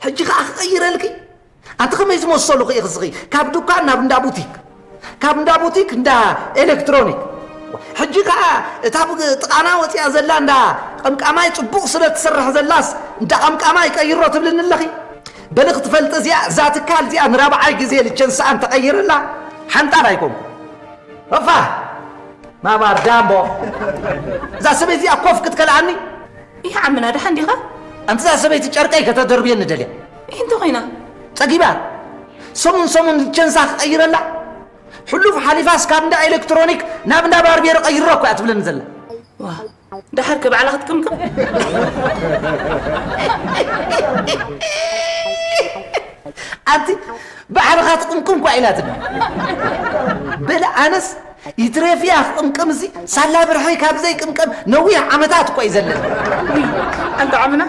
ሕጂ ኸኣ ክቕይረልኪ? ኣንቲ ከመይ ዝመሰሉ ኢኺ እስኺ? ካብ ዱካን ናብ እንዳ ቡቲክ፣ ካብ እንዳ ቡቲክ እንዳ ኤሌክትሮኒክ። ሕጂ ኸኣ እታ ብ-፣ ጥቓና ወፂኣ ዘላ እንዳ ቀምቃማይ ፅቡቕ ስለ ትሰርሕ ዘላስ እንዳ ቀምቃማይ ቀይሮ ትብልኒ ኣለኺ? በሊ ክትፈልጢ እዚኣ፣ እዛ ትካል እዚኣ ንራብዓይ ግዜ ልቸንስኣ እንተቐይረላ ሓንጣል ኣይኮንኩ። ኦፋ! ማማ ዳምቦ! እዛ ሰበይቲ እዚኣ ኮፍ ክትከልኣኒ? ይህ ዓምና ደሓን ዲኻ? ኣንቲ እዛ ሰበይቲ ጨርቀይ ከተደርብየኒ ደልያ። ይህ እንተ ኾይና? ጸጊባ። ሰሙን ሰሙን ቸንሳ ክቐይረላ? ሕሉፍ ሓሊፋስ ካብ እንዳ ኤሌክትሮኒክ ናብ እንዳ ባርቤር ቀይሮ እኮ እያ ትብለኒ ዘላ። ዋ፣ ደሓር ከ ባዕላ ክትቅምቅም? ኣንቲ ባዕልኻ ትቅምቅም እኳ ኢላትኒ። በለ ኣነስ ይትረፍያ ክቅምቅም እዚ ሳላ ብርሐይ ካብ ዘይቅምቀም ነዊሕ ዓመታት እኳ እዩ ዘለኒ። ውይ፣ ኣንታ ዓምና፣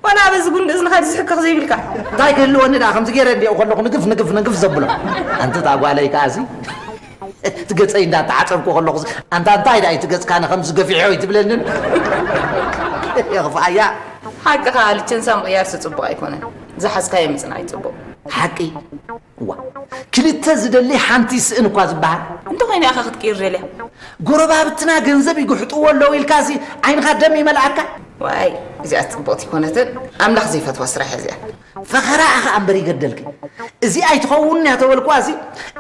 ዋላ በዚ ጉንዲ እዝንኻ ዝሕከኽ ዘይብልካ። እንታይ ክህልወኒ ደኣ ከምዚ ገይረ እንዲኦ ከለኹ ንግፍ ንግፍ ንግፍ ዘብሎ። ኣንቲ እታ ጓለይ ከኣ እዚ እቲ ገጸይ እንዳተዓጸብኩ ከለኹ ኣንታ እንታይ ደኣ እዩ እቲ ገጽካ ንኸምዚ ገፊሖ እዩ ትብለንን? የኽፍኣያ። ሓቅኻ ልቸንሳ ምቕያርሲ ጽቡቕ ኣይኮነን። ዝሓዝካዮ ምጽናይ ጽቡቕ። ሓቂ? እዋ፣ ክልተ ዝደሊ ሓንቲ ይስእን እኳ ዝበሃል። እንተኾይኑ ኢኻ ክትቅይር ደልያ? ጎረባብትና ገንዘብ ይግሕጥዎ ኣለዉ ኢልካሲ ዓይንኻ ደም ይመልኣካ? ዋይ፣ እዚኣ ጽቡቕቲ ኣይኮነትን። ኣምላኽ ዘይፈትዋ ስራሕ እያ እዚኣ። ፈኸራ ኢኻ እምበር ይገደልኪ። እዚኣ ኣይትኸውን እያ ተበልኩዋ፣ እዚ፣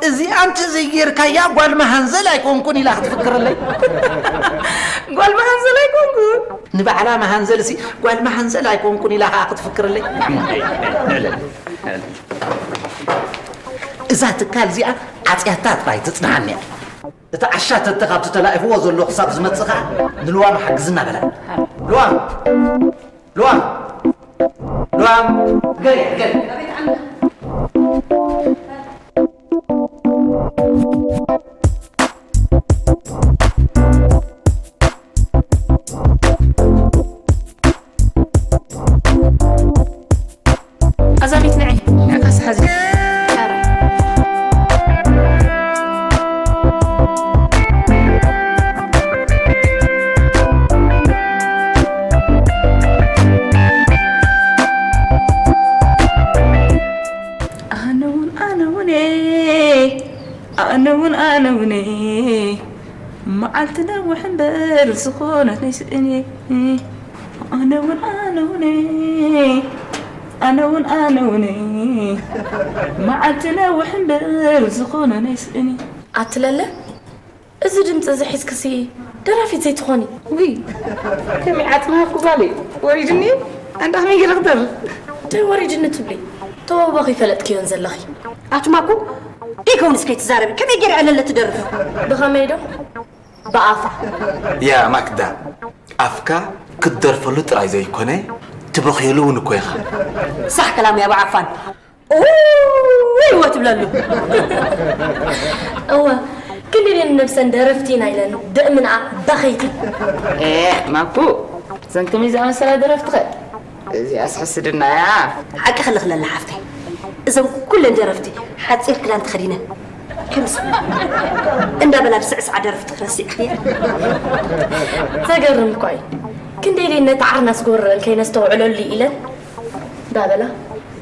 እዚኣ እንተ ዘይጌርካያ ጓል መሃንዘል ኣይኮንኩን ኢላ ክትፍክረለይ። ጓል መሃንዘል ኣይኮንኩን? ንባዕላ መሃንዘልሲ ጓል መሃንዘል ኣይኮንኩን ኢላ ኸዓ ክትፍክረለይ። እዛ ትካል እዚኣ ዓጽያታ ጥራይ ትጽንሓኒ እያ። እቲ ዓሻ ተተ ካብቲ ተላኢኽዎ ዘሎ ክሳብ ዝመጽእ ኸዓ ንልዋም ሓግዝና በላ። ልዋም! ልዋም! ልዋም! ገለ፣ ገለ። ኣዛቢት ንዒ፣ ንዕካስ ሓዚ። ኣነ እውን፣ ኣነ እውን እየ። ኣነ እውን፣ ኣነ እውን እየ። መዓልቲ ነዊሕ እምበር ዝኾነት ናይ ስእኒ። ኣነ እውን፣ ኣነ እውን እየ። ኣነ እውን፣ ኣነ እውን እየ። መዓልቲ ነዊሕ እምበር ዝኾነ ናይ ስእኒ። ኣትለለ፣ እዚ ድምፂ እዚ ሒዝክሲ ደራፊት ዘይትኾኒ? ውይ፣ ከመይ ዓፅምሃብኩ ጓለይ። ወሪድኒ፣ ኣንዳ ከመይ ገይረ ክደርፍ? እንታይ ወሪድኒ ትብሊ? ተዋባኺ ፈለጥክዮን ዘለኺ። ኣቲ ማኩ፣ ደይከውንስ ከይትዛረቢ፣ ከመይ ገይረ ዕለለ ትደርፍ? ብኸመይ ዶ? ብኣፋ። ያ ማክዳ፣ ኣፍካ ክትደርፈሉ ጥራይ ዘይኮነ፣ ትበኽየሉ እውን እኮ ኢኻ። ሳሕ ከላም ያ ብዓፋን። ኡይ፣ እወ ትብለሉ። እወ፣ ክንደይን ነብሰን ደረፍቲ ኢና ኢለን ደእምንኣ በኸይቲ። ኤ፣ ማኩ፣ እዘን ከመይ ዝኣመሰላ ደረፍቲ ኸ? እዚኣስ ሕስድና እያ። ሓቂ ክልኽለላ ሓፍተይ። እዘን ኩለን ደረፍቲ ሓጺር ክዳን ተኸዲነን። ከምዚ እንዳበላ ብስዕስዓ ደረፍቲ ክረሲዕኽንየን። ዘገርም እኳ እዩ። ክንደይ ኢለን ነቲ ዓርናስ ጎረረን ከይነስተውዕለሉ ኢለን እንዳበላ፣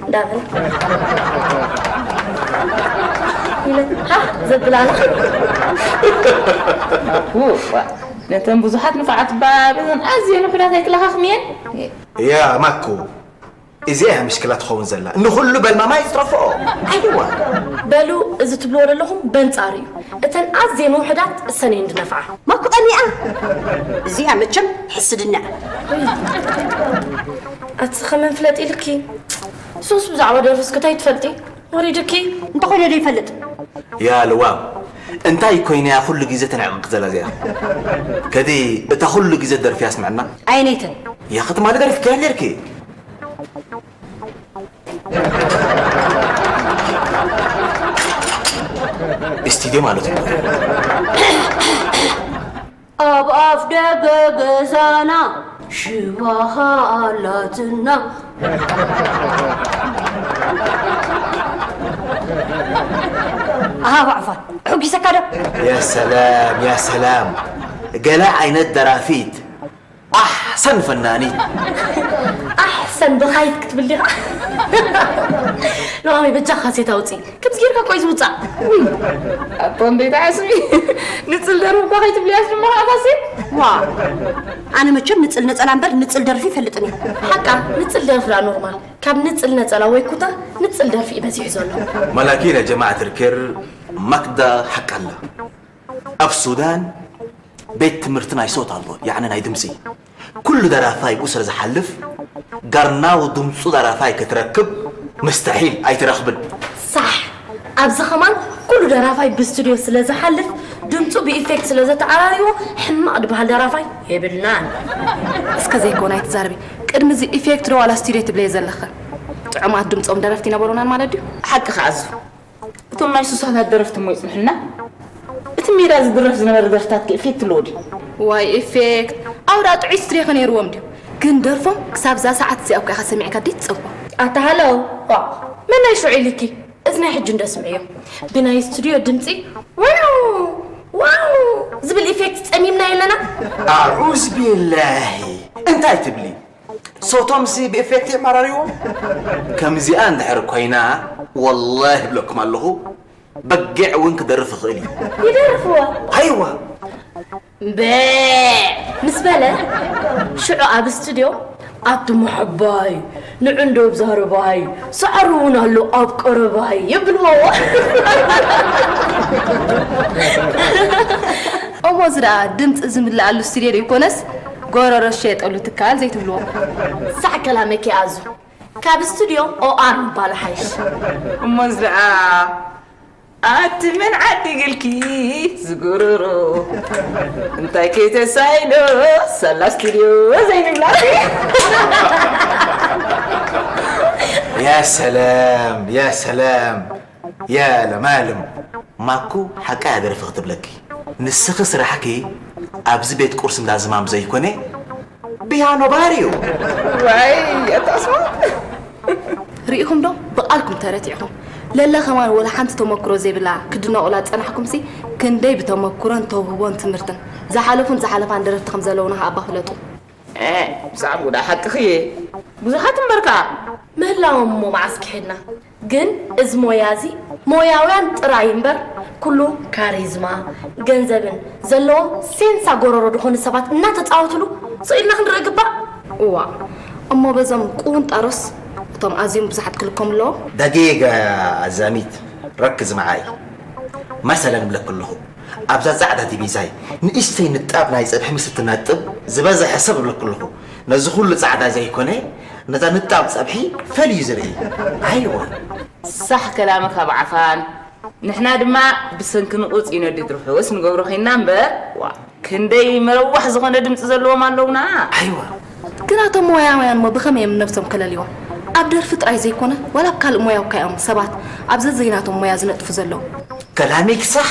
እንዳበላ ኢለን ሃ ዘብላና። ማኩ፣ ዋ፣ ነተን ብዙሓት ንፉዓት ባብ እዘን ኣዝየን ውሑዳት ኣይትለኻኽምየን? ያ ማኩ፣ እዚኣ እያ ምሽክላ ትኸውን ዘላ። ንኹሉ በልማማ ይትረፍኦ። ኣይዋ። በሉ፣ እዚ ትብልዎ ዘለኹም በንጻሩ እዩ። እተን ኣዝየን ውሑዳት እሰን እየን ዝነፍዓ። ማኩ ቀኒኣ። እዚኣ መቸም ሕስድና። ኣቲ ኸመን ፍለጥ ኢልኪ? ሱስ ብዛዕባ ደርፍስ ክታይ ትፈልጢ? ወሪድኪ? እንተኾይነ ዶ ይፈልጥ? ያ ልዋም፣ እንታይ ኮይነ እያ ኩሉ ግዜ ተንዕቕክ ዘላ እዚኣ? ከዲ እታ ኩሉ ግዜ ደርፊ ኣስምዕና። ኣየነይተን? ያ ኸትማሊ ደርፍክያ ነርኪ። ስቱድዮ ማለት እዩ። ኣብ ኣፍ ደገ ገዛና ሽባኻ ኣላትና። ኣሃ፣ ባዕፋን፣ ሑጊሰካ ዶ? ያ ሰላም፣ ያ ሰላም። ገለ ዓይነት ደራፊት። ኣሕሰን ፈናኒት። ኣሕሰን ብኻይት ክትብል ዲኻ? ሎሚ በጃኻ ሴት ኣውፅኢ። ከምዚ ጌርካ እኮ እዩ ዝውፃእ። ውይ፣ ኣቦ እንዴት ዓስቢ። ንፅል ደርፊ እኳ ከይትብልያስ ድማ ከዓ ካሴት? ዋ፣ ኣነ መቸም ንፅል ነፀላ እምበር ንፅል ደርፊ ይፈልጥን እየ። ሓቃ፣ ንፅል ደርፊ ደኣ ኖርማል። ካብ ንፅል ነፀላ ወይ ኩታ፣ ንፅል ደርፊ እዩ በዚሑ ዘሎ። መላኪን ያ ጀማዓት ርክር፣ ማክዳ ሓቃ ኣላ። ኣብ ሱዳን ቤት ትምህርቲ ናይ ሶት ኣሎ፣ ያዕኒ ናይ ድምፂ። ኩሉ ደራፋይ ብኡ ስለ ዝሓልፍ፣ ጋርናው ድምፁ ደራፋይ ክትረክብ ምስተሒል ኣይትረኽብን። ሳሕ! ኣብዚ ኸማን ኩሉ ደራፋይ ብስቱድዮ ስለ ዝሓልፍ፣ ድምፁ ብኢፌክት ስለ ዘተዓራርይዎ፣ ሕማቕ ዝበሃል ደራፋይ የብልናን። እስከ ዘይኮነ ኣይትዛረቢ። ቅድሚ እዚ ኢፌክት ዶ ዋላ ስቱድዮ ትብለየ ዘለኽን? ጥዑማት ድምፆም ደረፍቲ ይነበሩናን ማለት ድዩ? ሓቂ ከኣዙ። እቶም ናይ ሱሳታት ደረፍቲ እሞ ይጽንሑልና። እቲ ሜዳ ዝድረፍ ዝነበረ ደርፍታት ከ ኢፌክት ኣለዎ ድዩ? ዋይ ኢፌክት! ኣብኡ ደኣ ጥዑይ ስትሬኸ ነይርዎም ድዩ? ግን ደርፎም ክሳብ እዛ ሰዓት እዚኣ እኮ ኢኻ ሰሚዕካ ዘይትጸግቦ። ኣታ ሃሎ! ዋእ! መን ናይ ሽዑ ኢልኪ? እዚ ናይ ሕጂ እንዶ ስምዕዮ። ብናይ ስቱድዮ ድምጺ ዋው! ዋው! ዝብል ኢፌክት ጸሚምና የለና? ኣዑዝ ቢላሂ! እንታይ ትብሊ? ሶቶምሲ ብኢፌክት የመራርይዎ። ከምዚኣ እንድሕር ኮይና፣ ወላሂ እብለኩም ኣለኹ፣ በጊዕ እውን ክደርፍ ይኽእል እዩ። ይደርፍዎ። ኣይዋ። በዕ ምስ በለ፣ ሽዑ ኣብ ስቱድዮ፣ ኣቲ መሐባይ፣ ንዑ እንዶ ኣብ ዛረባይ፣ ሳዕሪ እውን ኣሎ ኣብ ቀረባይ፣ የብልዎ። እሞ እዚ ደኣ ድምፂ ዝምልኣሉ ስቱድዮ ዘይኮነስ፣ ጎረሮ ዝሸየጠሉ ትካል ዘይትብልዎ። ሳዕ ከላመኪ ኣዙ። ካብ ስቱድዮ ኦኣር ምባል ሓይሽ። እሞ እዚ ደኣ ኣቲ መን ዓዲግልኪ ዝጎረሮ? እንታይ ከይተሳኢኖ ሳላ ስቱድዮ ዘይንብላ? ያ ሰላም፣ ያ ሰላም። ያ ለማልም፣ ማኩ ሓቃ እያ ደርፊ ክትብለኪ። ንስኺ ስራሕኪ ኣብዚ ቤት ቁርሲ እንዳ ዝማም ዘይኮነ፣ ቢያኖ ባር እዩ። ዋይ፣ ኣታ ኣስማት። ርኢኹም ዶ? ብቓልኩም ተረቲዕኹም። ለለ ከማን ወላ ሓንቲ ተመክሮ ዘይብላ ክድነቑላ ዝጸናሕኩምሲ፣ ክንደይ ብተመክሮን ተውህቦን ትምህርትን ዝሓለፉን ዝሓለፋን ደረፍቲ ከም ዘለውና ከኣ እባ ፍለጡ። እ፣ ብዛዕባኡ ደኣ ሓቅኺ እየ። ብዙሓት እምበር ከኣ። ምህላዎም እሞ መዓስ ክሒድና። ግን እዚ ሞያ እዚ ሞያውያን ጥራይ እምበር፣ ኩሉ ካሪዝማ፣ ገንዘብን ዘለዎም ሴንሳ ጎረሮ ዝኾኑ ሰባት እናተጻወትሉ ስቕ ኢልና ክንርኢ ግባእ። እዋ፣ እሞ በዞም ቁንጣሮስ እቶም ኣዝዮም ብዙሓት ክልከሙ ኣለዎም። ደቂቅ ኣዛሚት፣ ረክዝ መዓይ። መሰለን እብለኪ ኣለኹ፣ ኣብዛ ጻዕዳ ዲቢዛይ ንእሽተይ ንጣብ ናይ ጸብሒ ምስ እትነጥብ ዝበዝሐ ሰብ እብለኪ ኣለኹ። ነዚ ኩሉ ጻዕዳ ዘይኮነ፣ ነታ ንጣብ ጸብሒ ፈልዩ ዝርኢ። ኣይዋ። ሳሕ ከላመ ካብ ዓፋን፣ ንሕና ድማ ብሰንኪ ንቑጽ ይነድድ ርሑስ ንገብሮ ዄንና እምበር፣ ዋ፣ ክንደይ መረዋሕ ዝኾነ ድምጺ ዘለዎም ኣለዉና። ኣይዋ። ግን ኣቶም ሞያውያን እሞ ብኸመይ እዮም ነብሶም ከለልይዋ? ኣብ ደርፊ ጥራይ ዘይኮነ ዋላ ኣብ ካልእ ሞያ እኳ እዮም ሰባት ኣብ ዘዘይናቶም ሞያ ዝነጥፉ ዘለዉ። ከላሚክ ሳሕ።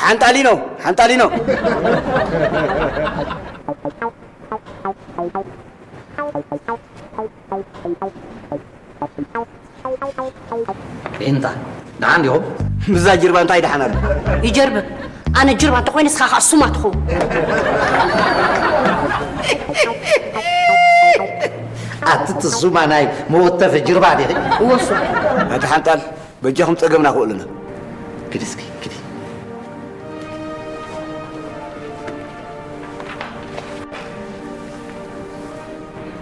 ሓንጣሊኖ ሓንጣሊኖ። እንታ ደሓን ዲኹም? ምስዛ ጅርባ እንታይ ደሓን ኣሎ? ይጀርብብ። ኣነ ጅርባ እንተኾይነ ንስኻ ከዓ ሱማ ትኸውን። ኣቲ ትሱማ ናይ መወተፊ ጅርባ ዲኺ? እወሱ። ኣቲ ሓንጣል በጃኹም ጸገምና ክእሉና። ክዲ እስኪ ክዲ።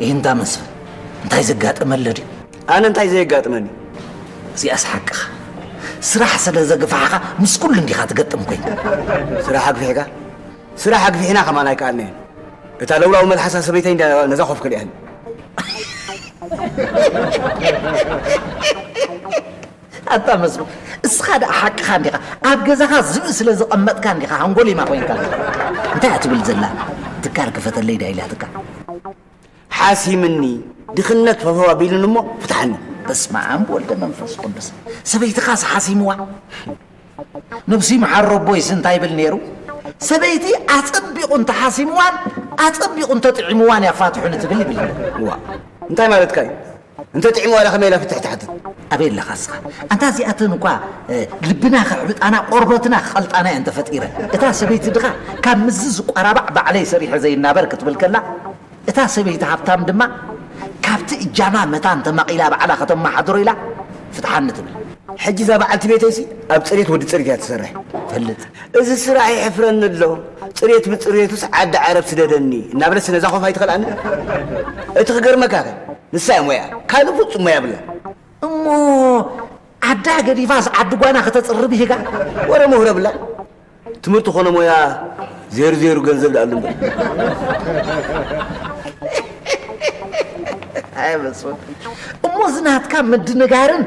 ይህንታ መስፍን እንታይ ዘጋጠመ ኣሎ ድዩ? ኣነ እንታይ ዘየጋጥመኒ? እዚኣስ ሓቅኻ። ስራሕ ስለ ዘግፋሕኻ ምስ ኩሉ እንዲኻ ትገጥም ኮይንካ። ስራሕ ኣግፊሕካ? ስራሕ ኣግፊሕና ከማን ኣይከኣልናዮን። እታ ለውላው መልሓሳ ሰበይተይ እንዳ ነዛ ኮፍ ክልእኒ። ኣታ መስሉ እስኻ ደኣ ሓቅኻ እንዲኻ። ኣብ ገዛኻ ዝብኢ ስለ ዘቐመጥካ እንዲኻ ሃንጎሊማ ኮይንካ። እንታይ እያ ትብል ዘላ? ትካል ክፈተለይ ድያ ኢላትካ? ሓሲምኒ ድኽነት ፈፈው ኣቢሉኒ እሞ ፍትሓኒ። በስመ ኣብ ወልደ መንፈስ ቅዱስ። ሰበይትኻስ ሓሲምዋ? ነብሲ መሓሮ ኣቦይስ እንታይ ይብል ነይሩ? ሰበይቲ ኣጸቢቑ እንተሓሲምዋን ኣጸቢቑ እንተጥዒምዋን እያ ፋትሑኒ ትብል ይብል ነይሩ። እዋ እንታይ ማለትካ እዩ? እንተ ጥዒምዋ ኢላ ከመይ ኢላ ፍትሒ ትሓትት? ኣበይ ኣለኻ እስኻ? ኣንታ እዚኣተን እኳ ልብና ከዕብጣና ቆርበትና ክቐልጣና እየን ተፈጢረን። እታ ሰበይቲ ድኻ ካብ ምዚ ዝቆራባዕ ባዕለይ ሰሪሐ ዘይናበር ክትብል ከላ እታ ሰበይቲ ሃብታም ድማ ካብቲ እጃማ መታን ተማቒላ ባዕላ ከተመሓድሮ ኢላ ፍትሓኒ ትብል። ሕጂ እዛ በዓልቲ ቤተይሲ ኣብ ጽሬት ወዲ ጽሬት እያ ትሰርሕ። ፈልጥ። እዚ ስራሕ የሕፍረኒ ኣሎ። ጽሬት ብጽሬቱስ ዓዲ ዓረብ ስደደኒ እናበለትሲ ነዛ ኮፍ ኣይትኸልኣኒ። እቲ ክገርመካ ከ ንሳ እያ ሞያ ካልእ ፍጹም ሞያ ብላ። እሞ ዓዳ ገዲፋስ ዓዲ ጓና ከተጽሪ ብሂጋ? ወረ ምሁረ ብላ። ትምህርቲ ኾነ ሞያ ዜሩ ዜሩ ገንዘብ ደኣሉ እምበር። ኣይ በስመ እሞ እዚ ናትካ ምድንጋርን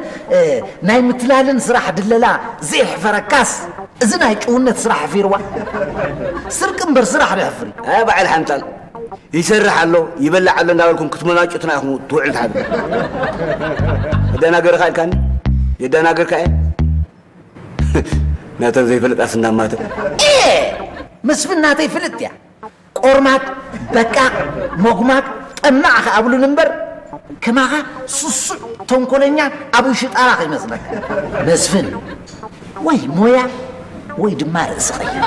ናይ ምትላልን ስራሕ ድለላ ዘየሕፈረካስ እዚ ናይ ጭውነት ስራሕ ኣሕፊርዋ። ስርቂ እምበር ስራሕ ዶ የሕፍር እዩ? ኣይ በዓል ሓንጣል ይሰርሕ ኣሎ ይበልዕ ኣሎ እንዳበልኩም ክትመናጭቱና ኢኹም ትውዕሉ ትሓድሩ። የደናገርኻ ኢልካኒ የደናገርካ እየ። ናተን ዘይፈልጥ ኣስናማተ። መስፍን ናተይ ፍልጥ እያ። ቆርማጥ፣ በቃ፣ ሞግማግ፣ ጠማዕ ከኣብሉን እምበር ከማኻ ስሱዕ ተንኮለኛ ኣብ ውሽጣራ ከይመስለካ። መስፍን ወይ ሞያ ወይ ድማ ርእሲ ቀይር።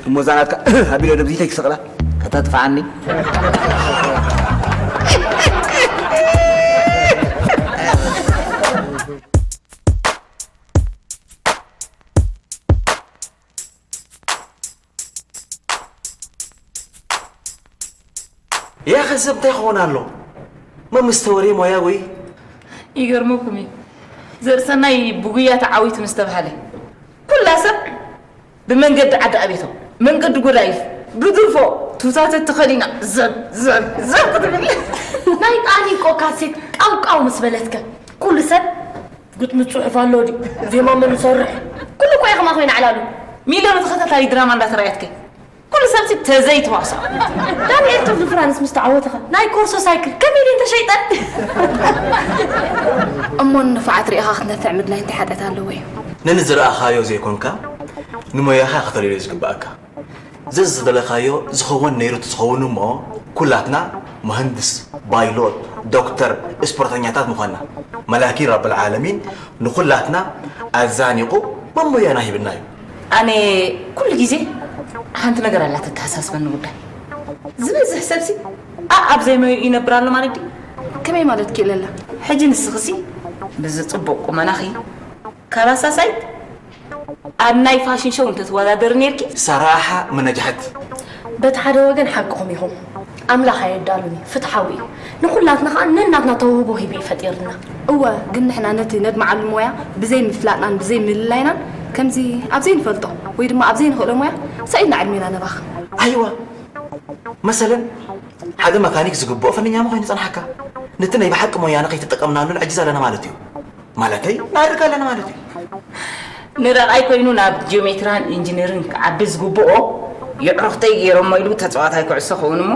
እሞ እዛ ናትካ ኣቢለ ደብዚተይ ክሰቕላ ከተጥፍኣኒ። ያኸ ሰብ እንታይ ክኾን ኣሎ? መምስተወሪ ሞያ ወይ ይገርመኩም እዩ ዘርእሰናይ ብጉያ ተዓዊቱ ምስ ተባሃለ ኩላ ሰብ ብመንገዲ ዓዲ ኣቤቶ መንገዲ ጎዳይፍ ብድርፎ ቱታተት ተኸዲና ዘብ ዘብ ዘብ ክትብል ናይ ቃኒንቆ ካሴት ቃውቃው ምስ በለትከ ኩሉ ሰብ ግጥሚ ጽሑፍ ኣሎ ድዩ ዜማ መን ይሰርሕ ኩሉ እኮ እየ ከማ ኮይነ ዕላሉ ሚልዮን ተኸታታሊ ድራማ እንዳተራየትከ ኩሉ ሰብሲ ተዘይትዋሶ ዳንኤል ቱር ድ ፍራንስ ምስ ተዓወተኸ ናይ ኮርሶ ሳይክል ከመይ ድን ተሸይጠ እሞ ንንፋዓት ርኢኻ ክትነፍዕ ምድላይ እንታይ ሓጢኣት ኣለዎ እዩ ነንዝረኣኻዮ ዘይኮንካ ንሞያኻ ከተልዕሎ እዩ ዝግብኣካ። ዘዝደለኻዮ ዝኸውን ነይሩ ተዝኸውን እሞ ኩላትና መሃንድስ፣ ባይሎት፣ ዶክተር፣ እስፖርተኛታት ምኾንና። መላኪ ረብል ዓለሚን ንኹላትና ኣዛኒቑ መሞያና ሂብና እዩ። ኣነ ኩሉ ግዜ ሓንቲ ነገር ኣላ ተተሓሳስበኒ ጉዳይ ዝበዝሕ ሰብሲ ኣኣብ ዘይመዩ ይነብር ኣሎ ማለት ድዩ? ከመይ ማለት ክኢለላ? ሕጂ ንስኽሲ ብዚ ጽቡቕ ቁመናኺ ካብ ኣሳሳይት ኣብ ናይ ፋሽን ሾው እንተትወዳደሪ ኔርኪ። ሰራሓ ምነጅሐት። በቲ ሓደ ወገን ሓቅኹም ኢኹም። ኣምላኽ ኣየዳሉን እዩ፣ ፍትሓዊ እዩ። ንኹላትና ኸኣ ነናትና ተውህቦ ሂቡ እዩ ፈጢርና። እወ፣ ግን ንሕና ነቲ ነድምዓሉ ሞያ ብዘይ ምፍላጥናን ብዘይ ምልላይናን ከምዚ ኣብ ዘይንፈልጦ ወይ ድማ ኣብ ዘይንኽእሎ ሞያ ሰኢልና ዕድሜና ነባኽን። ኣይዋ መሰለን ሓደ መካኒክ ዝግብኦ ፈነኛማ ኮይኑ ይጸንሓካ። ነቲ ናይ ብሓቂ ሞያና ከይተጠቀምናሉ ንዕጅዝ ኣለና ማለት እዩ። ማለተይ ንኣድግ ኣለና ማለት እዩ። ንረቓይ ኮይኑ ናብ ጂኦሜትራን ኢንጂነርን ክዓቢ ዝግብኦ የዕሩኽተይ ገይሮሞ ኢሉ ተጻዋታይ ኩዕሶ ክኸውን እሞ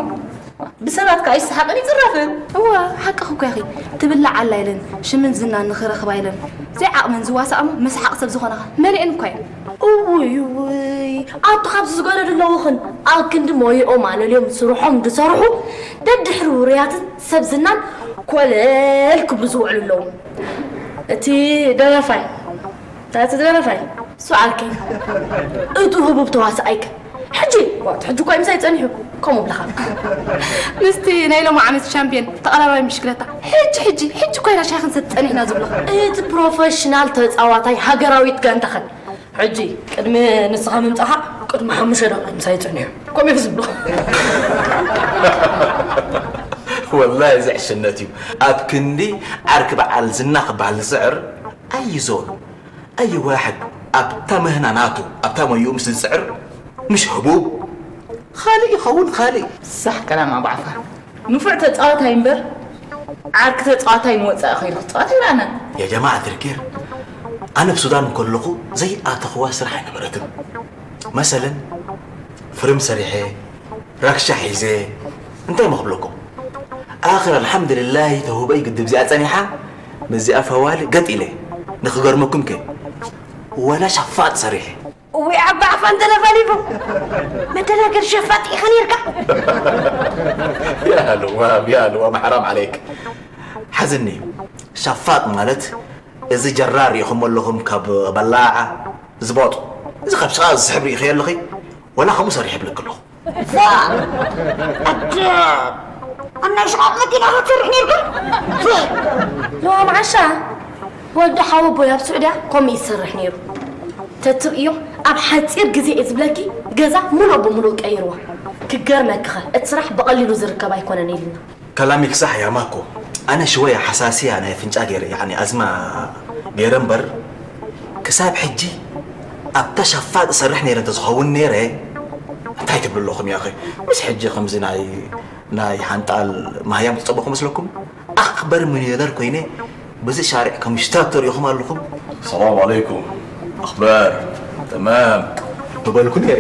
ብሰባት ከኣ ይሰሓቕን ይጽረፍን። እወ ሓቅኺ እኮ ኢኺ። ትብላዕ ኣላ ኢለን ሽምን ዝናን ንኽረኽባ ኢለን ዘይዓቕመን ዝዋሳኣሞ መስሓቕ ሰብ ዝኾናኻ መሊኤን እኳ እየን። እውይ እውይ ኣብቲ ካብዚ ዝገደዱ ኣለዉኽን ኣብ ክንዲ ሞይኦም ኣለልዮም ስርሖም ድሰርሑ ደድሕሪ ውሩያትን ሰብ ዝናን ኮለል ክብሉ ዝውዕሉ ኣለዉ። እቲ ደራፋይ እቲ ደራፋይ እሱ ዓርከይ እቱ ህቡብ ተዋሳኣይከ ሕጂ ዋት ሕጂ እኳ ምሳይ ጸኒሑ ከምኡ ብለኻ ምስቲ ናይ ሎሚ ዓመት ሻምፒዮን ተቐላባይ ምሽክለታ ሕጂ ሕጂ ሕጂ ኮይና ሻይ ክንሰቲ ጸኒሕና ዝብለኻ እቲ ፕሮፈሽናል ተጻዋታይ ሃገራዊት ጋንታኸ ሕጂ ቅድሚ ንስኻ ምምጻኻ ቅድሚ ሓሙሽተ ደቂቕ ምሳይ ጸኒሑ ከምኡ እዩ ዝብሎ ወላሂ እዚ ዕሽነት እዩ ኣብ ክንዲ ዓርኪ በዓል ዝና ክበሃል ዝስዕር ኣይዞን ኣይዋሕድ ኣብታ ምህና ናቱ ኣብታ ሞይኡ ምስ ዝስዕር ምሽ ህቡብ ኻልእ ይኸውን ኻልእ ሳሕ ከላም ኣባዕፋ ንፉዕ ተጻዋታይ እምበር ዓርኪ ተጻዋታይ ንወጻኢ ከይዱ ክጻወት ኣይረኣናን። ያ ጀማዓ ትርኪር ኣነ ብሱዳን እንከለኹ ዘይኣተኽዋ ስራሕ ኣይነበረትን። መሰለን ፍርም ሰሪሐ፣ ራክሻ ሒዘ እንታይ እሞ ክብለኩም። ኣኽር ኣልሓምድልላሂ ተውህቦይ ግድብ እዚኣ ጸኒሓ፣ ምስዚኣ ፈዋሊ ገጥ ኢለ። ንኽገርመኩምከ ወላ ሸፋጥ ሰሪሐ። እውይ ዓቢ ዓፋን ተለፋሊፉ መደናገር ሸፋጥ ኢኻ ኔርካ። يا هلوام يا هلوام حرام عليك. ሓዝኒ ሸፋጥ ማለት እዚ ጀራር ኢኹም ኣለኹም ካብ በላዓ ዝቦጥ እዚ ካብ ስኻ ዝስሕብ ርኢኺ ኣለኺ ወላ ከምኡ ሰሪሕ ይብለክ ኣለኹ። ኣደ ኣብ ናይ ሽቓቕ መኪና ክትሰርሕ ኔርካ። ሎሚ ዓሻ ወዲ ሓወቦይ ኣብ ስዑድያ ከምኡ ይሰርሕ ነይሩ። ተትርእዮ ኣብ ሓጺር ግዜ እየ ዝብለኪ ገዛ ምሉእ ብምሉእ ቀይርዋ። ክገርመኪኸ እቲ ስራሕ ብቐሊሉ ዝርከብ ኣይኮነን ኢልና። ከላሚክ ሳሕ ያማኮ ኣነ ሽወያ ሓሳስያ ናይ ኣፍንጫ ገይረ ያኒ ኣዝማ ገይረ እምበር ክሳብ ሕጂ ኣብታ ሸፋጥ እሰርሕ ነይረ እንተዝኸውን ነይረ እንታይ ትብሉ ኣለኹም ያኸ ምስ ሕጂ ከምዚ ናይ ናይ ሓንጣል ማህያም ትጸበኹ መስለኩም ኣኽበር ሚልዮነር ኮይነ በዚ ሻርዕ ከም ሽታብ ተሪእኹም ኣለኹም ሰላም ኣለይኩም ኣኽበር ተማም ምበልኩ ነይረ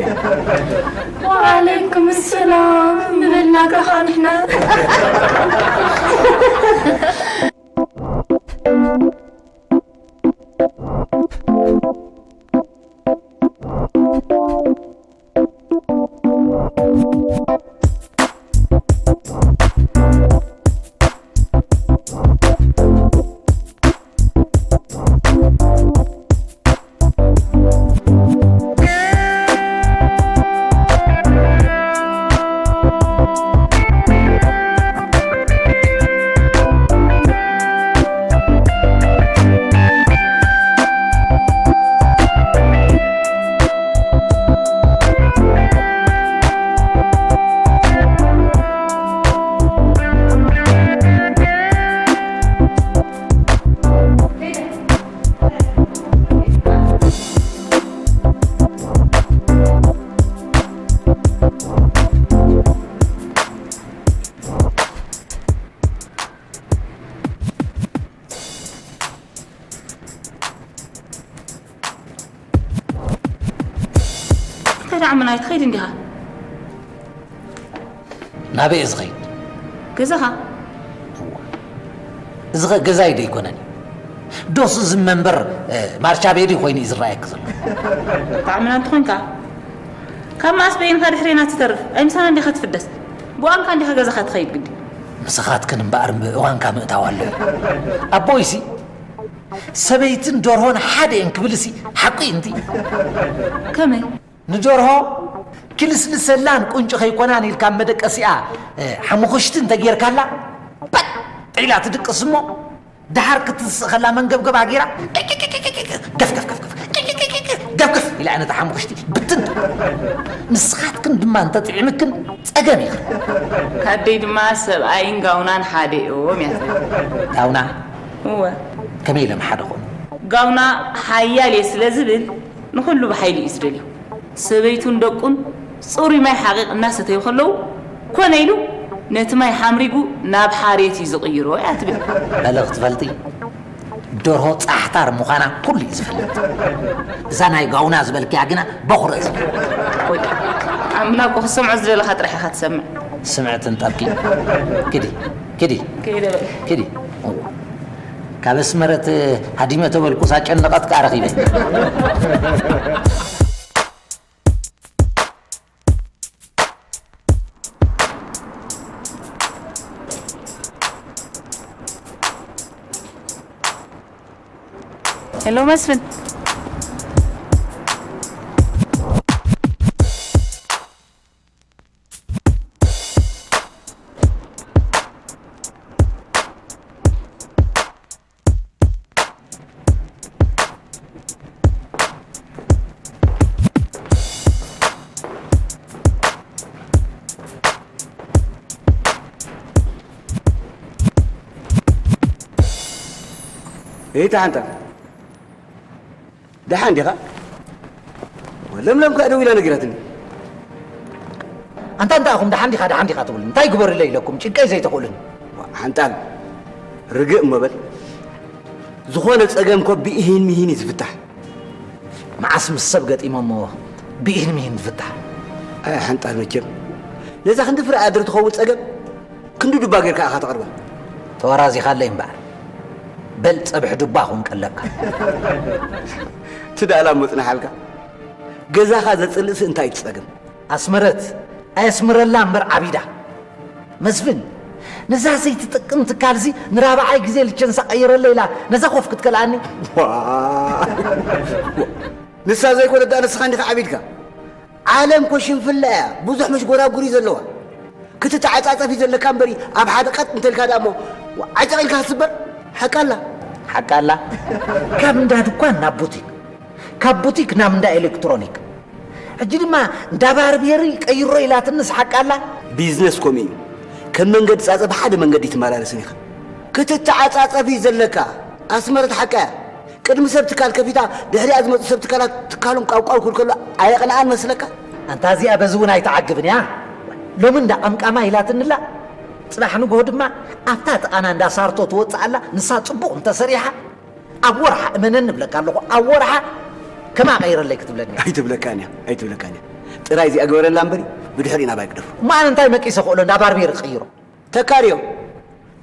وعليكم السلام ምበልና ከኻ ንሕና እንታይ ደኣ ምናይ ትኸይድ እንዲኻ? ናበይ እየ ዝኸይድ? ገዛኻ? እዚ ኸ ገዛይ ዶ ኣይኮነን? ዶስ እዚ መንበር ማርቻ ቤዲ ኮይኑ እዩ ዝረኣየኪ ዘሎ? ብጣዕምና እንተኾንካ ካብ መኣስ በይንኻ ድሕሬና ትተርፍ ኣይምሳና እንዲኻ ትፍደስ ብዋንካ እንዲኻ ገዛኻ ትኸይድ ግዲ ንስኻትክን እምበኣር እዋንካ ምእታው ኣለዎ ኣቦይሲ ሰበይትን ደርሆን ሓደ እየን ክብልሲ ሓቁ እዩ እንቲ ከመይ ንደርሆ ክልስልሰላን ቁንጪ ከይኮናን ኢልካ መደቀሲኣ ሓሙኽሽቲ እንተጌርካላ በጥ ኢላ ትድቅስ እሞ ደሓር ክትስእ ከላ መንገብገባ ገይራ ገፍ ገፍ ገፍ ገፍ ገፍ ገፍ ኢላ ነታ ሓሙኽሽቲ ብትን። ንስኻትክን ድማ እንተጥዒምክን ጸገም ኢኽን። ኣደይ ድማ ሰብኣይን ጋውናን ሓደ እዮም እያ ትብል። ጋውና እወ። ከመይ ኢሎም ሓደ ኾኑ? ጋውና ሓያል እየ ስለ ዝብል ንኹሉ ብሓይሊ እዩ ዝደልዮ። ሰበይቱን ደቁን ጽሩይ ማይ ሓቒቕ እናሰተዩ ከለዉ ኮነ ኢሉ ነቲ ማይ ሓምሪጉ ናብ ሓርየት እዩ ዝቕይሮ እያ ትብል። በለ ክትፈልጢ ደርሆ ጻሕታር ምዃና ኩሉ እዩ ዝፈልጥ። እዛ ናይ ጋውና ዝበልክያ ግና በኹረ እዩ ዝፈልጥ። ወይ ኣምላክ ክሰምዖ ዝደለኻ ጥራሕ ኢኻ ትሰምዕ። ስምዕትን ጠብቂ። ክዲ ክዲ ከይደ በል። ክዲ ካብ ኣስመረት ሃዲመ ተበልኩ ሳጨነቐት ከኣ ረኺበ። ሄሎ መስፍን። እታ ሓንታ ደሓን ዲኻ? ለምለም ከኣ ደዊላ ነጊራትኒ። ኣንታ እንታይ ኢኹም ደሓን ዲኻ ደሓን ዲኻ ትብሉኒ? እንታይ ግበሩለይ ኢለኩም ጭንቀይ ዘይተኽእሉኒ? ሓንጣል ርግእ እሞ በል። ዝኾነ ጸገም እኮ ብኢሂን ሚሂን እዩ ዝፍታሕ። መዓስ ምስ ሰብ ገጢሞ እሞ ብኢሂን ሚሂን ዝፍታሕ? ኣይ ሓንጣል መቸም ነዛ ክንዲ ፍረ ኣድሪ ትኸውን ጸገም ክንዲ ዱባ ጌርካ ኢኻ ተቕርባ። ተወራዚኻለይ እምበኣር በል ጸብሒ ዱባ ኹንቀለካ። ትዳእላ መጽናሓልካ ገዛኻ ዘጽልእሲ እንታይ ትጸገም? ኣስመረት ኣየስምረላ እምበር ዓቢዳ። መስፍን ነዛ ዘይትጥቅም ትካልዚ ንራብዓይ ግዜ ልቸንሳ ቀይረለ ኢላ ነዛ ኮፍ ክትከልኣኒ። ዋ! ንሳ ዘይኮነት ደኣ ንስኻ እንዲኻ ዓቢድካ። ዓለም ኮ ሽንፍላ እያ፣ ብዙሕ መሽጎራጉሪ ዘለዋ። ክትተዓጻጸፊ ዘለካ እምበሪ ኣብ ሓደ ቀጥ እንተልካ ደኣ እሞ ዓጨቕ ኢልካ ክትስበር ሓቃላ። ሓቃላ። ካብ እንዳ ድኳን ናብ ቡቲክ፣ ካብ ቡቲክ ናብ እንዳ ኤሌክትሮኒክ፣ ሕጂ ድማ እንዳ ባርቤሪ ቀይሮ ኢላትንስ ሓቃላ። ቢዝነስ ኮም እዩ። ከም መንገዲ ጻጸ ብሓደ መንገዲ ትመላለስን ኢኻ። ክትተዓጻጸፊ ዘለካ ኣስመረት ሓቃ እያ። ቅድሚ ሰብ ትካል ከፊታ ድሕሪኣ ዝመጹ ሰብ ትካላት ትካሎም ቃውቃው ክብል ከሎ ኣየቕንኣን መስለካ? ኣንታ እዚኣ በዚ እውን ኣይትዓግብን እያ። ሎሚ እንዳ ቀምቃማ ኢላትንላ ጽባሕ ንግሆ ድማ ኣብታ ጥቓና እንዳ ሳርቶ ትወጽእ ኣላ ንሳ ጽቡቕ እንተሰሪሓ ኣብ ወርሓ እመነኒ እብለካ ኣለኹ ኣብ ወርሓ ከማ ቀይረለይ ክትብለኒ እያ። ኣይትብለካን እያ ኣይትብለካን እያ። ጥራይ እዚኣ ግበረላ እምበሪ ብድሕሪኡ ናባይ ግደፎ። እሞ ኣነ እንታይ መቂሰ ክእሎ እንዳ ባርቤር ክቕይሮ? ተካርዮ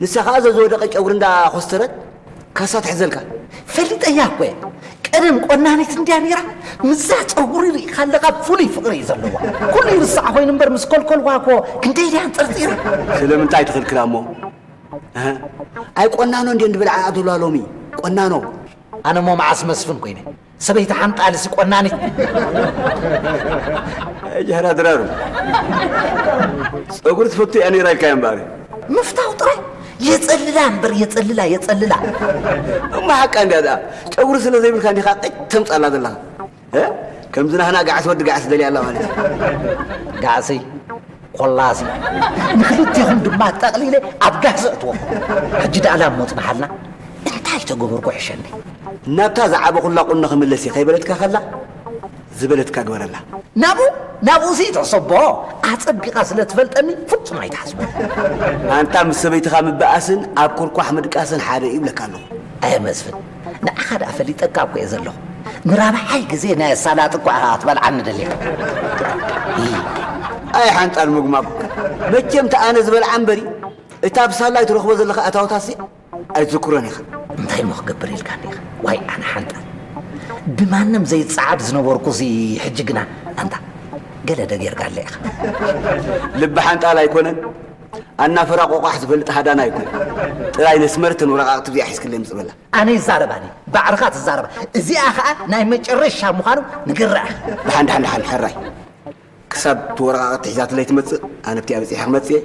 ንሳ ኸኣ ዘዝወደቐ ጨጉሪ እንዳ ኾስተረት ካሳ ትሕዘልካ። ፈሊጠያ እኮ እየ። ቀደም ቆናኒት እንድያ ነይራ። ምስዛ ጨጉሪ ርኢኻ ኣለኻ ፍሉይ ፍቕሪ እዩ ዘለዋ። ኩሉ ይርሳዕ ኮይኑ እምበር ምስ ኮልኮልዋ እኮ ክንደይ ድያ ኣንጠርጢራ። ስለምንታይ ትኽልክላ እሞ? ኣይ ቆናኖ እንድየ እንድብል ዓኣ ትብላ ሎሚ ቆናኖ። ኣነ እሞ መዓስ መስፍን ኮይነ? ሰበይቲ ሓንጣልሲ ቆናኒት። ጀህራ ድራሩ ጸጉሪ ትፈቱ እያ ነይራ ኢልካ እምበኣር። ምፍታው ጥራይ የጸልላ እምበር የጸልላ የጸልላ። እማ ሓቃ እንድያ ደኣ ጨጉሪ ስለ ዘይብልካ እንዲኻ ቀይ ተምጻላ ዘለኻ። እ? ከምዚ ናህና ጋዕሲ ወዲ ጋዕሲ ደልያ ኣላ ማለት እዩ። ጋዕሲ ኮላሲ ንክልቴኹም ድማ ጠቕሊለ ኣብ ጋህሲ እትወኩም። ሕጂ ደኣ ላም ሞጽናሓልና እንታይ ተገበርኩ ሕሸኒ? ናብታ ዝዓበኹላ ቁኖ ክምለስ እየ ከይበለትካ ከላ ዝበለትካ ግበረላ። ናብኡ ናብኡ ሲ ተሰቦ ኣጸቢቓ ስለ ትፈልጠኒ ፍጹም ኣይትሓስቦ። ኣንታ ምስ ሰበይትኻ ምበኣስን ኣብ ኩርኳሕ ምድቃስን ሓደ እዩ እብለካ ኣለኹ። ኣየ መስፍን ንዓኻ ደኣ ፈሊጠካ እኮ እየ ዘለኹ። ንራብዓይ ግዜ ናይ ኣሳላጥ እኳ ኢኻ ክትበልዓኒ ደሊኻ። ኣይ ሓንጣል ምግማብ መቸም ተኣነ ዝበልዓ እምበሪ እታ ብሳላይ ትረኽቦ ዘለኻ ኣታወታሲ ኣይትዝክሮን ኢኻ። እንታይ እሞ ክገብር ኢልካኒ ኢኻ? ዋይ ኣነ ሓንጣል ብማንም ዘይጸዓድ ዝነበርኩ እዚ ሕጂ ግና ኣንታ ገለ ዶ ጌርካለ ኢኻ? ልቢ ሓንጣል ኣይኮነን ኣናፈራ ቆቋሕ ዝፈልጥ ሃዳና ኣይኮን። ጥራይ ነስመርትን ወረቓቕቲ እዚኣ ሒዝክለይ ምጽእ በላ። ኣነ ይዛረባኒ ባዕርኻ ትዛረባ። እዚኣ ኸኣ ናይ መጨረሻ ምዃኑ ንገርኣ። ደሓን ደሓን ደሓን ሕራይ ክሳብ እቲ ወረቓቕቲ ሒዛትለይ ትመጽእ ኣነ ኣብቲኣ በጺሐ ክመጽእ እየ።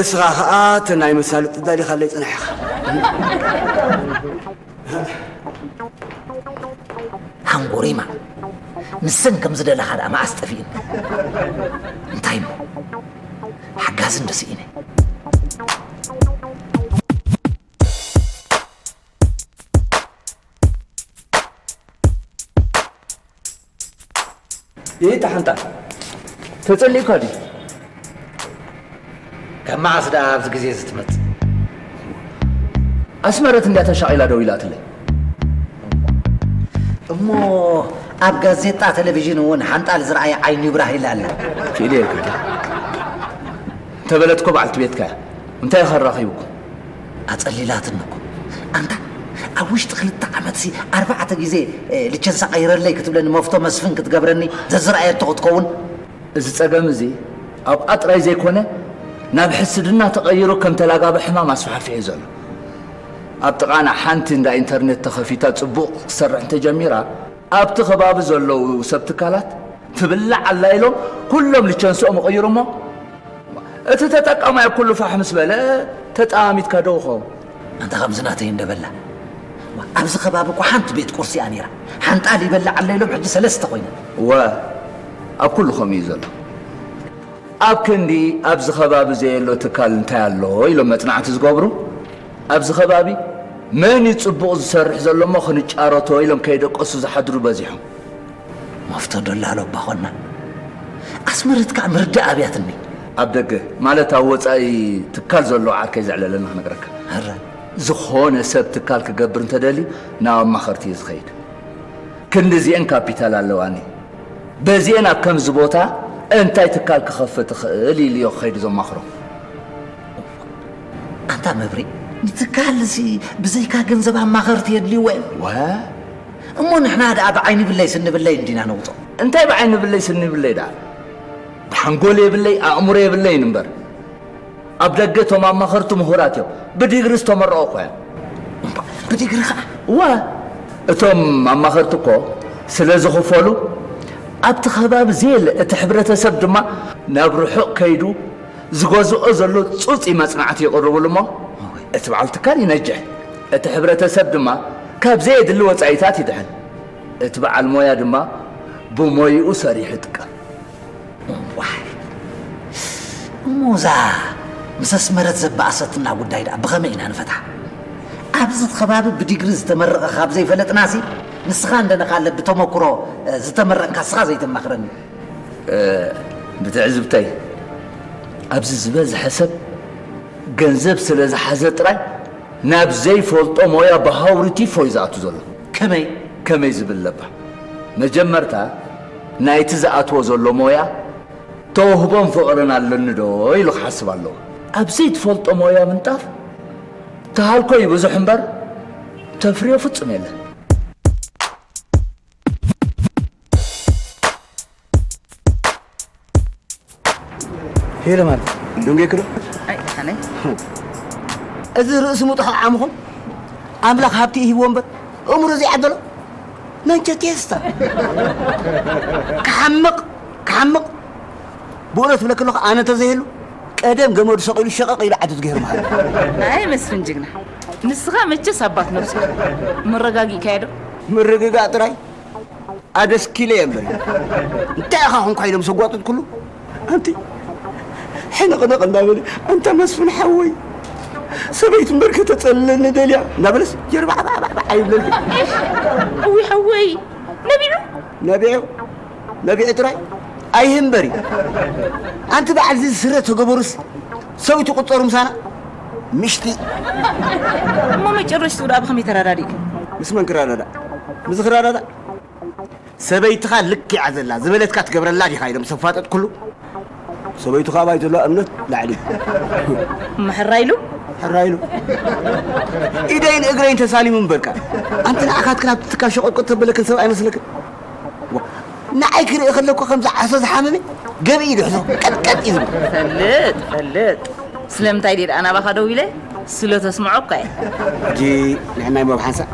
እስኻ ኸኣ እቲ ናይ መሳልጥ ዳሊኻለይ ጽናሕ ኢኻ። ሃንጎሪማ፣ ንሰን ከም ዝደለኻ ደኣ መኣስ ጠፊእኒ። እንታይ እሞ፣ ሓጋዚ እንዶ ስኢነ። ይታ ሓንታ ተጸሊእካ ድዩ? ካብ መዓስ ደኣ ኣብዚ ግዜ እዚ ትመጽእ? ኣስመረት እንድያ ተሻቒላ ደው ኢላትለይ። እሞ ኣብ ጋዜጣ ቴሌቪዥን እውን ሓንጣል ዝረኣየ ዓይኑ ይብራህ ኢላ ኣላ። ክኢለ እየ ክብላ። እንተበለትኮ በዓልቲ ቤትካ እያ። እንታይ ኢኻ ኣራኺብኩም? ኣጸሊላትኒ እኮ። ኣንታ ኣብ ውሽጢ ክልተ ዓመትሲ ኣርባዕተ ግዜ፣ እ፣ ልቸንሳ ቀይረለይ ክትብለኒ መፍቶ መስፍን ክትገብረኒ ዘዝረኣየቶ ክትከውን። እዚ ጸገም እዚ ኣብኣ ጥራይ ዘይኮነ ናብ ሕስድና ተቐይሩ ከም ተላጋቢ ሕማም ኣስፋሕፊሑ ዘሎ። ኣብ ጥቓና ሓንቲ እንዳ ኢንተርኔት ተኸፊታ ጽቡቕ ክትሰርሕ እንተጀሚራ፣ ኣብቲ ከባቢ ዘለዉ ሰብ ትካላት ትብላዕ ኣላ ኢሎም ኩሎም ልቸንስኦም ይቕይሩ እሞ፣ እቲ ተጠቃማይ ኩሉ ፋሕ ምስ በለ ተጠማሚትካ ዶ ይኸውን? ኣንታ ከምዚ ናተይ እንደበላ። ኣብዚ ከባቢ እኮ ሓንቲ ቤት ቁርሲ እያ ነይራ። ሓንጣል ይበልዕ ኣሎ ኢሎም ሕጂ ሰለስተ ኮይነን። እወ፣ ኣብ ኩሉ ከምኡ እዩ ዘሎ። ኣብ ክንዲ ኣብዚ ከባቢ ዘየሎ ትካል እንታይ ኣሎ ኢሎም መጽናዕቲ ዝገብሩ፣ ኣብዚ ከባቢ መን እዩ ጽቡቕ ዝሰርሕ ዘሎ እሞ ክንጫረቶ ኢሎም ከይደቀሱ ዝሓድሩ በዚሖም። መፍቶ ዶ ላሎ ኣባ ኾና? ኣስመረት ከኣ ምርዳእ ኣብያትኒ። ኣብ ደገ፣ ማለት ኣብ ወጻኢ ትካል ዘሎ ዓርከይ ዘዕለለና ክነግረካ። ኣረ። ዝኾነ ሰብ ትካል ክገብር እንተደልዩ ናብ ኣማኸርቲ እዩ ዝኸይድ። ክንድዚኤን ካፒታል ኣለዋኒ። በዚኤን ኣብ ከምዚ ቦታ እንታይ ትካል ክኸፍት እኽእል ኢሉ እዮ ክኸይድ ዘማኽሮ። ኣንታ መብሪ፣ ንትካልሲ ብዘይካ ገንዘብ ኣማኸርቲ የድልይዎ እዮም። ወ? እሞ ንሕና ደኣ ብዓይኒ ብለይ ስኒ ብለይ እንዲና ነውጾ። እንታይ ብዓይኒ ብለይ ስኒ ብለይ ደኣ? ብሓንጎል የብለይ፣ ኣእምሮ የብለይን እምበር። ኣብ ደገ እቶም ኣማኸርቲ ምሁራት እዮም። ብዲግሪ ዝተመረቑ እኮ እዮም። እምባ፣ ብዲግሪ ኸዓ? እወ፣ እቶም ኣማኸርቲ እኮ ስለ ዝኽፈሉ፣ ኣብቲ ከባቢ ዘየለ እቲ ሕብረተሰብ ድማ ናብ ርሑቕ ከይዱ ዝገዝኦ ዘሎ ጹጽ እዩ መጽናዕቲ ይቕርብሉ እሞ፣ እቲ በዓል ትካል ይነጅሕ። እቲ ሕብረተሰብ ድማ ካብ ዘየድሊ ወጻኢታት ይድሕን። እቲ በዓል ሞያ ድማ ብሞይኡ ሰሪሑ ይጥቀም። ዋይ፣ እሞ እዛ ምስ ኣስመረት ዘበኣሰትና ጉዳይ ደኣ ብኸመይ ኢና ንፈትሓ? ኣብዚ ከባቢ ብዲግሪ ዝተመረቐ ካብ ዘይፈለጥናሲ፣ ንስኻ እንደነኻለ ብተመኩሮ፣ እ፣ ዝተመረቕካ ንስኻ ዘይተማኽረኒ። እ፣ ብትዕዝብተይ፣ ኣብዚ ዝበዝሐ ሰብ ገንዘብ ስለ ዝሓዘ ጥራይ ናብ ዘይፈልጦ ሞያ ብሃውሪ ቲፎ እዩ ዝኣቱ ዘሎ። ከመይ? ከመይ ዝብል ለባ? መጀመርታ ናይቲ ዝኣትዎ ዘሎ ሞያ ተውህቦን ፍቕርን ኣለኒ ዶ ኢሉ ክሓስብ ኣለዎ። ኣብ ዘይትፈልጦ ሞያ ምንጣፍ ተሃልኮ እዩ ብዙሕ እምበር ተፍርዮ ፍጹም የለን። ሄሎ ማለት ደንጌ ክሎ ኣይ፣ ደሓነይ። እዚ ርእሲ ምጥሑ ዓምኹም ኣምላኽ ሃብቲ ይህብዎ እምበር እምሩ ዘይዓደሎ መንቸቴስታ ክሓምቕ፣ ክሓምቕ። ብእውነት ብለክ ኣለኹ፣ ኣነ እንተዘይህሉ ቀደም ገመዱ ሰቒሉ ሸቐቕ ኢሉ ዓዱ ዝገይሩ ማለት። ኣይ መስፍን ጅግና፣ ንስኻ መቸስ ኣባት ነብስኻ መረጋጊእካዮ ዶ? ምርግጋእ ጥራይ ኣደስኪለ እየ እምበር። እንታይ ኢኻ ኾንኳ ኢሎም ዘጓጥጥኩሉ? ኣንቲ ሕንቕንቕ እንዳበለ፣ "ኣንታ መስፍን ሓወይ፣ ሰበይቲ እምበር ከተጸልለኒ ደልያ" እንዳበለስ ጀርባዕባዕባዕ ኣይብለልኩ። እዊ ሓወይ፣ ነቢዑ? ነቢዑ? ነቢዑ ጥራይ? ኣይህም በሪ። ኣንቲ በዓል እዚ ስረ ተገበሩስ ሰብይቲ ቁጸሩ ምሳና? ምሽቲ። እሞ መጨረሽትኡ ደኣ ብኸመይ ተረዳዲእኩም? ምስ መን ክረዳዳእ? ምስ ዝኽረዳዳእ? ሰበይትኻ ልክ እያ ዘላ፣ ዝበለትካ ትገብረላ ዲኻ ኢሎም ዘፋጠጥኩሉ? ሰበይትኻ ኣባይ ዘለዋ እምነት ላዕሊ። እሞ ሕራይ ኢሉ? ሕራይ ኢሉ። ኢደይን እግረይን ተሳሊሙ እምበርካ። ኣንቲ ንዓኻትክን ኣብቲ ትካል ሸቆጥቆጥ ተበለክን ሰብ ኣይመስለክን? ዋ፣ ንዓይ ክርኢ ከለኩ ከምዚ ዓሶ ዝሓመመ ገብኢ ይድሕዞ፣ ቀጥቀጥ እዩ ዝብል። ፈልጥ፣ ፈልጥ። ስለምንታይ ድየ ደኣ ናባኻ ደው ኢለ? ስለ ተስምዖ እኳ እየ። ሕጂ ንሕናይ ሞብ ሓንሳእ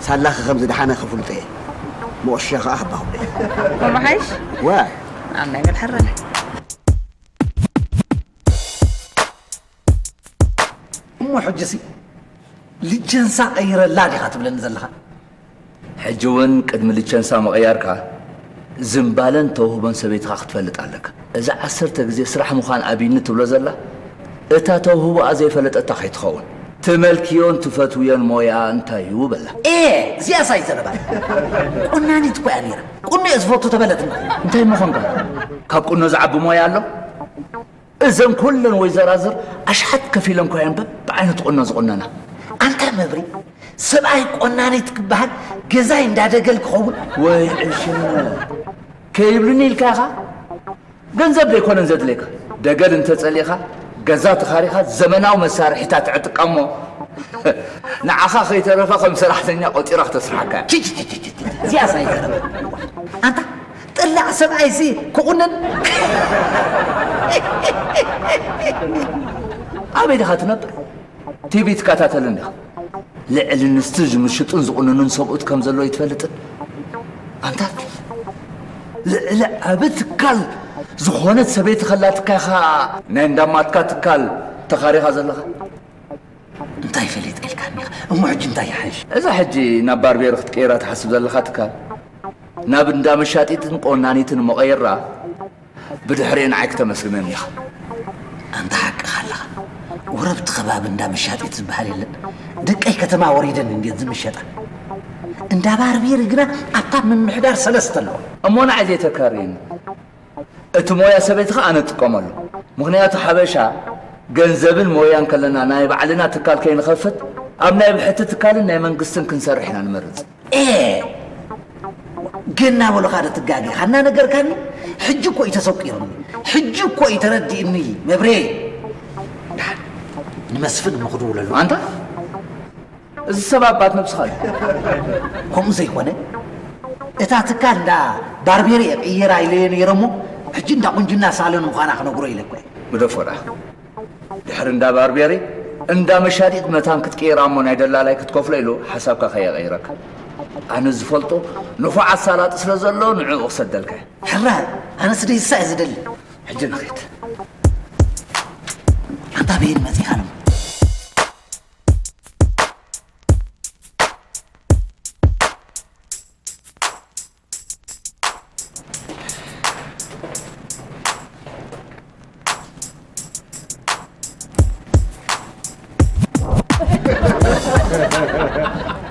ሳላኺ ከም ዝደሓነ ክፍልጦ እየ። መወሸ ኸኣ ክባኹ እየ። ከምኡ ሓይሽ? ዋ። ኣብ ናይ በል ሕራይ። ሕጅሲ ልቸንሳ ቀይረላ ዲኻ ትብለኒ ዘለኻ? ሕጂ እውን ቅድሚ ልቸንሳ ምቕያርካ ዝምባለን ተውህቦን ሰበይትኻ ክትፈልጥ ኣለካ። እዛ ዓሰርተ ግዜ ስራሕ ምዃን ኣብይኒ ትብሎ ዘላ እታ ተውህቦኣ ዘይፈለጠታ ከይትኸውን። ትመልክዮን ትፈትውዮን ሞያ እንታይ እዩ በላ። ኤ፣ እዚኣስ ኣይዘረባን። ቆናኒት እኮ እያ ነይራ። ቁኖ እየ ዝፈቱ ተበለትና። እንታይ ምኾንካ? ካብ ቁኖ ዝዓቢ ሞያ ኣሎ? እዘን ኩለን ወይዘራዝር ኣሽሓት ከፊለን እኳ እየን በብዓይነቱ ቁኖ ዝቑነና። ኣንታ መብሪ፣ ሰብኣይ ቆናኒት ክበሃል ገዛይ እንዳደገል ክኸውን? ወይ ዕሽነ፣ ከይብልኒ ኢልካ ኢኻ? ገንዘብ ዘይኮነን ዘድልየካ። ደገል እንተጸሊእካ፣ ገዛ ተኻሪኻ ዘመናዊ መሳርሒታት ዕጥቃ እሞ ንዓኻ ከይተረፈ ከም ሰራሕተኛ ቆጺራ ክተስርሓካ እያ። ቺ፣ ቺ፣ ቺ፣ ቺ፣ ቺ፣ እዚኣስ ኣይዘረባን። ኣንታ ጥላዕ ሰብኣይሲ ክቑነን? ኣበይ ዲኻ ትነብር? ቲቪ ትከታተል እንዲኻ። ልዕሊ ንስቲ ዝምሽጡን ዝቑንኑን ሰብኡት ከም ዘሎ ይትፈልጥን? ኣንታ ልዕሊ ዓቢ ትካል ዝኾነት ሰበይቲ ከላትካ ኢኻ ናይ እንዳማትካ ትካል ተኻሪኻ ዘለኻ? እንታይ ፈሊጠ ኢልካኒ ኢኻ? እሞ ሕጂ እንታይ ይሓይሽ? እዛ ሕጂ ናብ ባርቤር ክትቀይራ ትሓስብ ዘለኻ ትካል ናብ እንዳ መሻጢትን ቆናኒትን እሞ ቀይራ፣ ብድሕሪኡ ንዓይ ክተመስግነኒ ኢኻ። ኣንታ ሓቅኻ ኣለኻ። ወረብቲ ከባቢ እንዳ መሻጢት ዝበሃል የለን። ደቀይ ከተማ ወሪደን እንድየን ዝምሸጣ። እንዳ ባርቤር ግና ኣብታ ምምሕዳር ሰለስተ ኣለዋ። እሞ ንዓይ ዘይተካርየኒ። እቲ ሞያ ሰበይትኻ ኣነ እጥቀመሉ። ምኽንያቱ ሓበሻ ገንዘብን ሞያን ከለና ናይ ባዕልና ትካል ከይንኸፍት ኣብ ናይ ብሕቲ ትካልን ናይ መንግስትን ክንሰርሕ ኢና ንመርጽ። ኤ፣ ገና በሉኻ ዶ ትጋገ? ሓና ነገርካኒ? ሕጂ እኮ እዩ ተሰቂሩኒ። ሕጂ እኮ እዩ ተረዲእኒ መብሬ። ደሓን ንመስፍን እሞ ክድውለሉ። ኣንታ እዚ ሰብ ኣባት ነብስኻ እዩ። ከምኡ ዘይኮነ፣ እታ ትካል እንዳ ባርቤር እየ ቅይራ ኢለዮ ነይረ እሞ፣ ሕጂ እንዳ ቁንጅና ሳሎን ምዃና ክነግሮ ኢለ እኮ እየ። ግደፎ ደኣ። ድሕሪ እንዳ ባርቤሪ፣ እንዳ መሻጢት መታን ክትቅይራ እሞ ናይ ደላላይ ክትከፍሎ ኢሉ ሓሳብካ ከየቐይረካ። ኣነ ዝፈልጦ ንፉዕ ኣሳላጢ ስለ ዘሎ ንዕኡ ክሰደልካ እየ። ሕራይ፣ ኣነስ ደይሳ እየ ዝደሊ። ሕጂ ንኺድ። ኣንታ በየን መጺኻ ነው?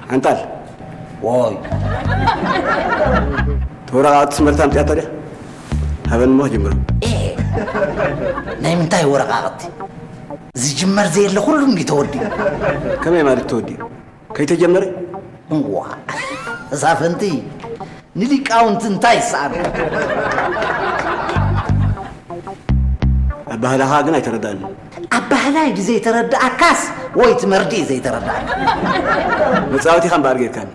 ሓንጣል። ወይ። ተወረቓቕቲ ስመልታ ኣምፅኣቶ ድያ? ሃበኒ እሞ ክጅምሮ። ኤ፣ ናይ ምንታይ ወረቓቕቲ? ዝጅመር ዘየለ ኩሉ እንዲ ተወዲኡ። ከመይ ማለት ተወዲኡ? ከይተጀመረ? እዋ፣ እዛ ፈንቲ ንሊቃውንቲ እንታይ ይሰኣኑ? ኣባህላኻ ግን ኣይተረዳእኒ። ኣባህላይ ድዩ ዘይተረዳእካስ ወይ እቲ መርድእ እዩ ዘይተረዳእካ? መጻወቲኻ እምበኣር ጌርካኒ።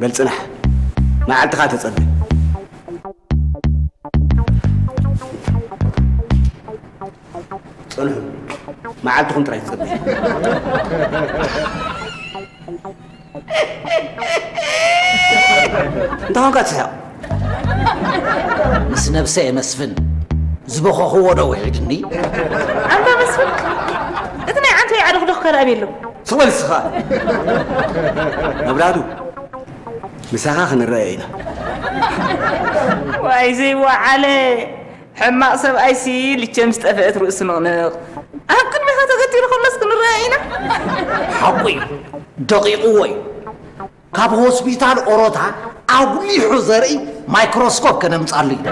በል ጽናሕ፣ መዓልትኻ ተጸበ። ጽንሑ፣ መዓልትኹም ጥራይ ትጸበዩ። እንታይ ኾንካ ትስሕቕ? ምስ ነብሰ እየ መስፍን፣ ዝበኸኽዎ ዶ ውሒድኒ? ኣንታ መስፍን፣ እቲ ናይ ዓንተይ ዓደኽዶኽ ከ ደኣ ኣበይ ኣሎ? ስቕ በል ንስኻ። መብራህቱ፣ ምሳኻ ክንረኣዮ ኢና። ዋይ ዘይወዓለ። ሕማቕ ሰብኣይሲ ልቸም ዝጠፍአት ርእሱ ንቕንቕ። ኣብ ቅድሚኻ ተገቲሩ ከሎስ ክንረኣ ኢና። ሓቁ እዩ። ደቒቕዎ እዩ። ካብ ሆስፒታል ኦሮታ ኣጉሊሑ ዘርኢ ማይክሮስኮፕ ከነምጻሉ ኢና።